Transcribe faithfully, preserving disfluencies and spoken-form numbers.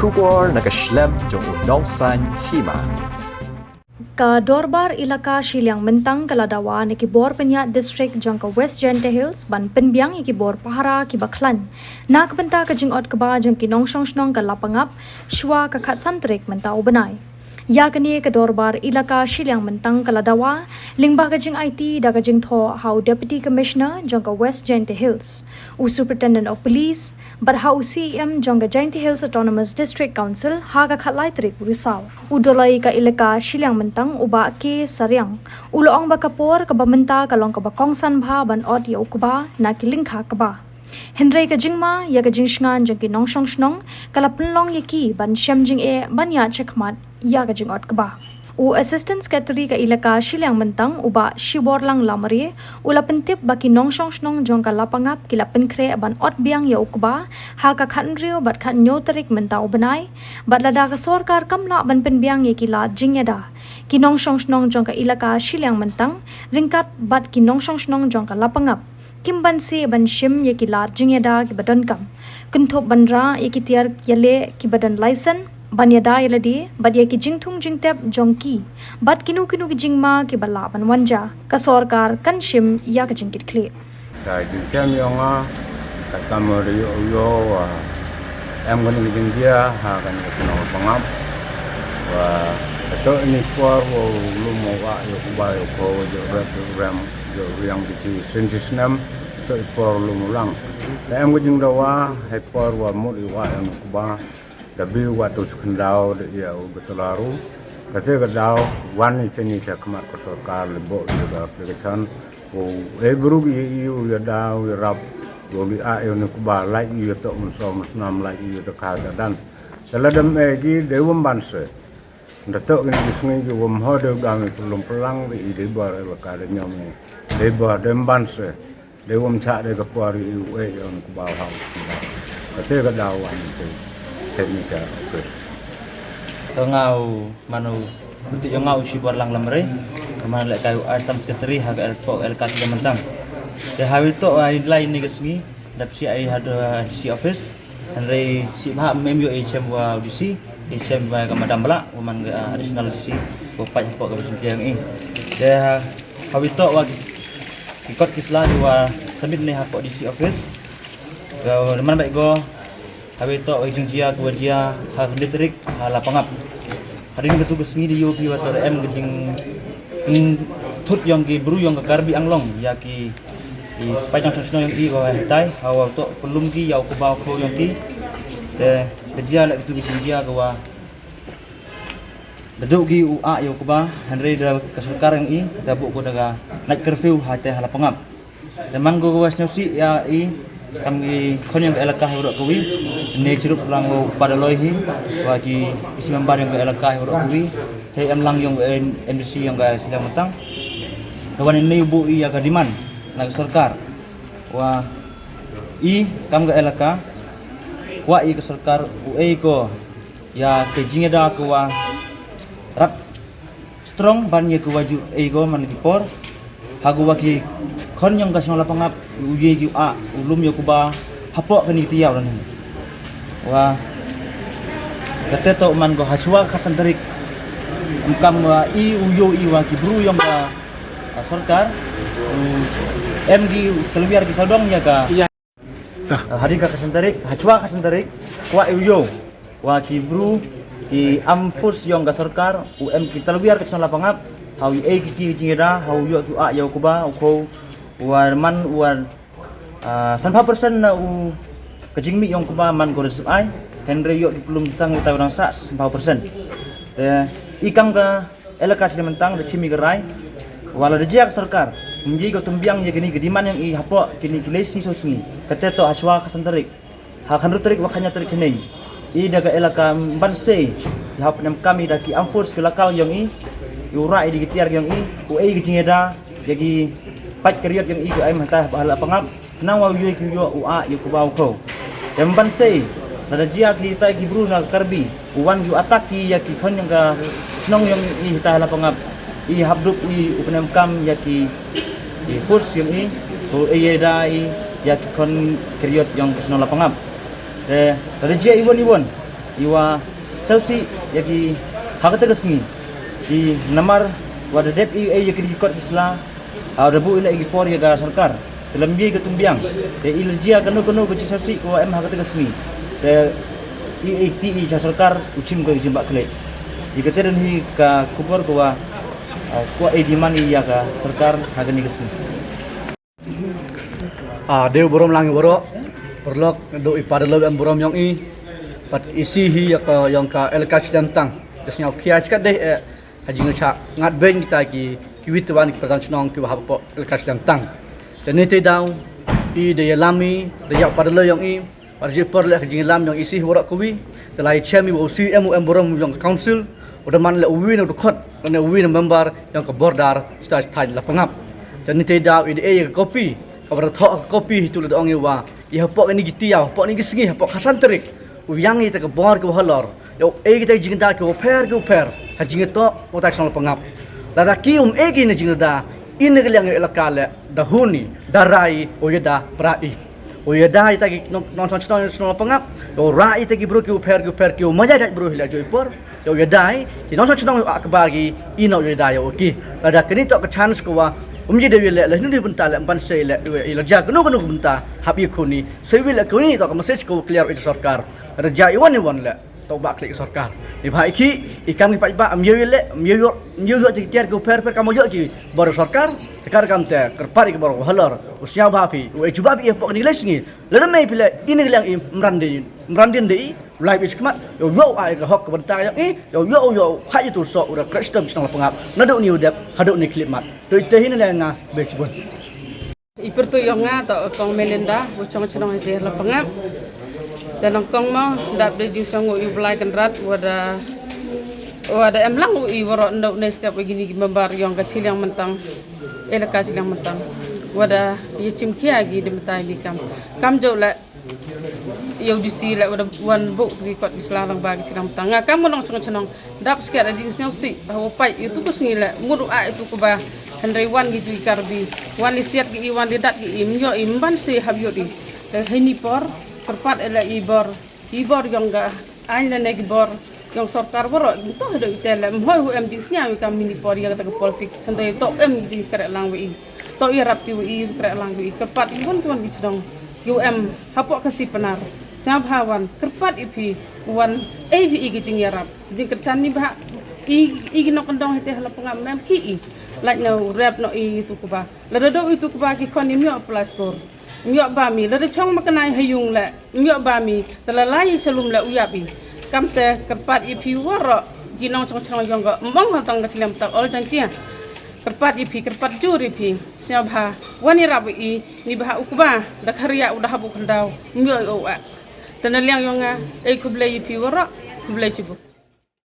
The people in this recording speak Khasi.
Khubor na ka shlem jong u Nongsaiñ Hima. Ka Dorbar Elaka Shiliang Myntang ka la dawa na ki bor pynïaid district jong ka West Jaintia Hills ban pynbiang ïa ki bor pahara kiba khlaiñ na ka bynta ka jingot kba jong ki nongshong shnong ka Lapangap shwa ka khatsan tarik mynta u bnai. Ïa kane ka Dorbar Elaka Shiliang Myntang ka la dawa lyngba ka jingaiti da ka jingthoh ha u Deputy Commissioner jong ka West Jaintia Hills, u Superintendent of Police, bad ha u C E M jong ka Jaintia Hills Autonomous District Council ha ka khatlai tarik u Risaw. U Dolloi ka Elaka Shiliang Myntang, u Bah K Sariang, u la ong ba ka por kaba mynta ka long kaba kongsan bha ban ot ïa u kba na ki lyngkha kba. Hynrei ka jingma ïa ka jingshngaiñ jong ki nongshong shnong ka la pynlong ïa ki ban shem jingeh ban ïaid shakhmat ïa ka jingot kba. U Assistant Secretary ka Elaka Shiliang Myntang, u Bah Shiborlang Lamare, u la pyntip ba ki nongshong shnong jong ka Lapangap ki la pynkhreh ban ot biang ïa u kba ha ka khathynriew bad khathynñiew tarik mynta u bnai, bad lada ka sorkar kam lah ban pynbiang ïa ki lad jingïada, ki nongshong shnong jong ka Elaka Shiliang Myntang ryngkat bad ki nongshong shnong jong ka Lapangap kim banse ban shim ïa ki lad jingïada kiba donkam, kynthup ban rah ïa ki tiar ïaleh kiba don laisen ban ïada ïa lade bad ïa ki jingthung jingtep jong ki bad kino kino ki jingma kiba lah ban wan jia. Ka sorkar kan shim ïa ka jingkitkhlieh. Ka jingchem jong nga, katkam u ïoh, u ïoh, ah, em kane ka jingjia ha kane ka shnong Lapangap. Wa kato ini por wa u lum u ah ïa u kba ïa u khaw, jooh rep jooh rem, jooh riang ki shi sien shi snem. Kato i por lum u lang. Te em ka jingdawa ha i por wa mut i u ah ïa u kba. Da bi u ah, to shu khyndaw da ïa u ba tla ruh. Kata ka daw wan i chani cha khmat ka sorkar, leh bok ïa ka application. U e bru ki ïa u ïa daw ïa rap. U li ah ïa u kba, lait ïa u ta um som snam, lait ïa u ta ka ta dan. Te la dem e ki de wam ban se. Nda to ki ni sngi ki wam ho de dam i pulum pelang de i de bar la ka de nyam ni. De bar dem ban se. Dei wam chah dei ka por ïa u eh ïa u kba ha u kba. Kata ka daw wan te. Te ni cha. Ka nga u mano, buti jong nga u Shiborlang Lamare. Ka man leh kai u Assistant Secretary ha ka Elaka Shiliang Myntang. Te ha wi to ai lai ni ka sngi dap shi ai ha D C office. Hynrei shi bha mem ïoh i chem wa D C, i chem wa ka Madam Bala, wa man ka, ah, additional D C, wa pait hapoh ka Vision Tiang i. Te ha, ha wi to wa ki kot ki sla ki wa submit ne hapoh D C office. Ka man bai go, ha wi to wa jingjia, ka wa jia, ha ka litrik, ha Lapangap. Hadien katu ka sngi da ïoh phi wa to da em ka jing, jingthut yong ki bru yong ka Karbi Anglong ïa ki, ki paid nongshong shnong yong i, wa hitai ha wa to pynlum ki ïa u kba u khaw yong ki. Te ka jia leh katu ka jingjia ka wa da duh ki u ah ïa u kba, hynrei da ka sorkar yong i da buh ko da ka night curfew ha te ha Lapangap. Te man ko ka wa sngewsih ïa i kam ki khon yong ka elaka ha waroh kawi. Ne chirup lang wa u pa Dolloi hi, wa ki, ki shi member yong ka elaka ha waroh kawi. Hei em lang yong ka M D C yong ka Shiliang Myntang. Ka wan ne u buh i ïa ka demand na ka sorkar. Wa i kam ka elaka kwah i ka sorkar u ei ko ïa ka jingïada ka wa rap strong ban ïa ka wa ju ei ko man ki por. Ha ka wa ki khon yong ka shnong Lapangap u ye ki u ah u lum ïa u kba hapoh kani ka tiar ni. Wa kata to man ko ha shwa ka khatsan tarik. Em kam wa i u ïoh i wa ki bru yong ka, ah, sorkar. U em ki u tylwiar ki sawdong ïa ka. Ah, hadien ka khatsan tarik, ha shwa ka khatsan tarik, kwah i u ïoh wa ki bru, ki armed force yong ka sorkar, u em ki tylwiar ka shnong Lapangap, ha u ei ki ki jingïada, ha u ïoh ki u ah ïa u kba u khaw, wa man wa, ah, sanphew percent na u ka jingmih yong u kba man ko da sep ai, hynrei ïoh ki pynlum jutang utai u dang sah sanphew percent. Te i kam ka elaka Shiliang Myntang da chim i ka rai wa lada jia ka sorkar ym ye ko tymbiang ïa kini ki demand yong i hapoh kini ki lai sngi saw sngi, kata to ha shwa ka khatsan tarik, ha ka hynriew tarik wa ka hynñiew tarik shaneng, i da ka elaka ban sei ïa hap nem kam i da ki armed force ki lokal yong i, i u rah i da ki tiar yong i, u ei ki jingïada ïa ki paid ka riot yong i ko em hatai ha Lapangap. Nang wa u ïoh ki u ïoh u ah ïa u kba u khaw. Te ban sei lada jia ki tai ki bru na ka Karbi u wan ki u attack ki ïa ki khon yong ka shnong yong i hitai ha Lapangap, i hap dup i u pynem kam ïa ki, ki force yong i, u ei ïada i ïa ki khon ka riot yong ka shnong Lapangap. Te lada jia i won i won Iwa sawsi ya ki ha kata ka sngi. I namar wa da dep i ei ya ki kot ki sla. Ha da bu ina i por ya ka sorkar. Te lem ye ka tumbiang. Te i lejia kano kano ka chi sawsi ko em ha kata ka sngi. Te i ei ti i cha sorkar u chim ko i jim bak kle. I kata den hi ka kubor ko wa ko ei demand i ya ka sorkar ha kani ka sngi. Ah, deu burom lang i waro. Perlok do i pada lo em burom yong i. Pat isi hi ya ka yong ka elaka Chilantang. Des nyau kia chikat deh eh. Ha jing cha ngat beng kita ki ki wit wan ki pertan chnong ki wahap po elaka Chilantang. Te ni te daw i de ya lami de ya pada lo yong i. Pada ji per le ka jing lam yong isi waro kuwi. Te lai chem i wa usi em u em burom yong ka council. Udah man le uwi na dukot. Lane uwi na member yong ka border. Sita sita la pangap. Te ni te daw i de ya ka kopi. Ka pada thok ka kopi hitu le dong i wa. I hapok ni giti ya, hapok ni gisngi, hapok khasan terik. U yang i ta ka bor ka halor. Yo ei kita jingda ka uper ka uper. Ha jingto utai song pangap. Lada ki um ei ki na jingda. Ina ka liang elaka le dahuni darai o yada prai. O yada ita ki non non song song pangap. Yo rai ita ki bro ki uper ki uper ki umaya jai bro hila joi por. Yo yadai ki non song song ak bagi ina yo yadai yo ki. Lada kini to ka chance ko wa um ji de le le nu di benta le ban se le ila ja kunu kunu benta hap i kuni. Sewil kuni to ka message ko clear ita sorkar. Raja iwan iwan le to ba klik sorkar. Ni ba iki ikam ki paj ba am yewil le am yew yo am yew yo ti tiar ko per per kam yo ki bor sorkar. Tekar kam te kerpar ki bor halor. Usia ba pi u e juba pi e pok ni le sngi. Lada mai pile ini liang i mrandin mrandin de i lai bi chikmat. Yo yo ai ka hok ka benta yang i yo yo yo hai tu so ura kristem chnong pangap. Nadu ni udep hadu ni klipmat. Tu ite hin le nga be chibun. I pertu yong nga to kong Melinda, u chong chnong ite la pangap. Dan kong mo dap de jing song u i blai kan rat wada wada em lang u i waro no ne step u gini ki member yong ka Chiliang Mentang. Elaka Chiliang Mentang. Wada ye chim kia gi de metai bi kam. Kam jo le yow di si le wada wan bu ki kot ki sla lang ba ki Chiliang Mentang. Nga kam nong chong chnong. Dap skia da jing snow si ha u pai yu tu ku sngi le ngut u a yu tu ku ba. Hynrei wan gi tu i karbi wan li siat gi i wan li dat gi i mnyo i mban si hab yot i. Hei ni por kerpat ele i bor i bor yong ga ain le ne gi bor yong sorkar boro to hado i tele mhoi hu em jing snia wi kam mini por ya ta ka politics hynrei to em jing kre lang wi i to i rap ki wi i kre lang wi i kerpat i wan ki wan gi chnong. Yu em hapo ka si penar. Sngap ha wan kerpat i phi wan ei phi i gi jing ya rap. Jingkyrchan ni ba i i nok ndong hete hala pangam mem ki i. Lait na rep no i tu kuba. Lada do i tu kuba ki kon i miok plaskur. Miok ba mi lada chong makanai hayung le miok ba mi. Tala lai chalum le uyap i. Kam te kerpat i phi waro. Ginong chong chong yong go mong hal tang ka chilem tak ol jang tia. Kerpat i phi kerpat jur i phi. Snya ba wan i rap i ni ba u kuba. Da kharia u da habu khandau miok i u a. Tana liang yong nga ei kublai i phi waro. Kublai chibuk.